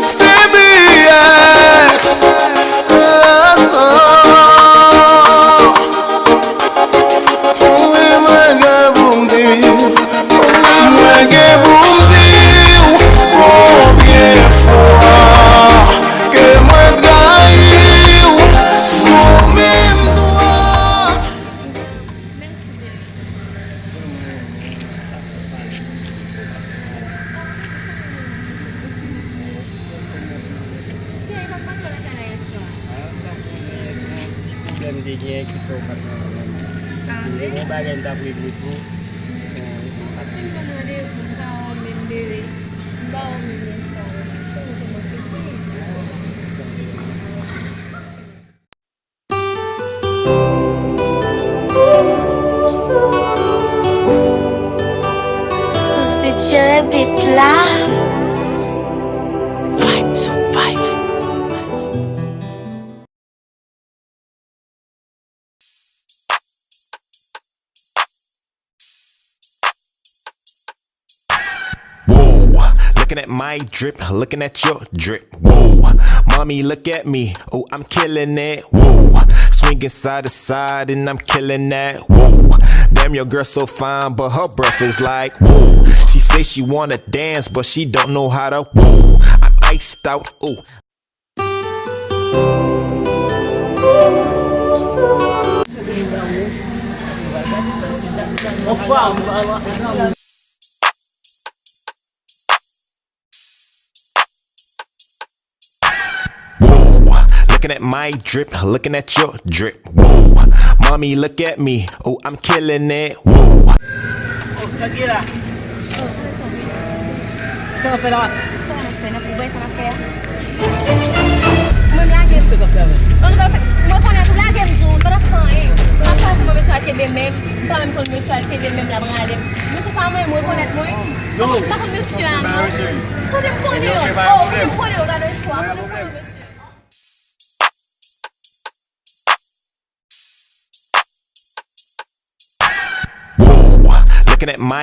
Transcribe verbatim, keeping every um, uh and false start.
C B X. Wi, mwen gen pou m di w. Wi, mwen gen pou m di w. Konbyen fwa ke mwen trayi w sou menm dwa? Cheri, pa t mande w lakay la yè swa. Ah, m t ap konnen se yon ti pwoblèm m te genyen ki fè w pa t mande m. Paske m te gen yon bagay m t ap regle pou ou. Bon, m pa t fin pran randevou, m pa wè w menm, bebe. M pa wè w menm yè swa, non. Kòman te manke fi? Sous Beat jere beat la. Vibe sou vibe. Whoa, looking at my drip, looking at your drip. Whoa, mommy, look at me. Oh, I'm killing it. Whoa, swinging side to side, and I'm killing that. Whoa, damn, your girl so fine, but her breath is like, whoa. She say she wanna dance, but she don't know how to. Whoa, I'm iced out. Ooh. Whoa, looking at my drip, looking at your drip. Whoa, mommy, look at me. Oh, I'm killing it. Whoa. Oh, sa ki la? Sa w ap fè la? Sa w ap fè? N ap, ou wè sa n ap fè a? Mwen lage m. Sa w ap fè avè l? An nou pral fè, mwen konnen tou lage m tou, m pa t ap fè anyen. M ap fè ansanm mesye a kenbe men m, m pa menm konn mesye a kenbe men m, l ap rale m. Mesye pa mwen, mwen rekonèt mwen. Yo. M pa konn mesye a non. Kote m konnen yo? Oh, kote m konnen yo? Gade istwa, kote m konnen mesye a? Whoa, looking at my.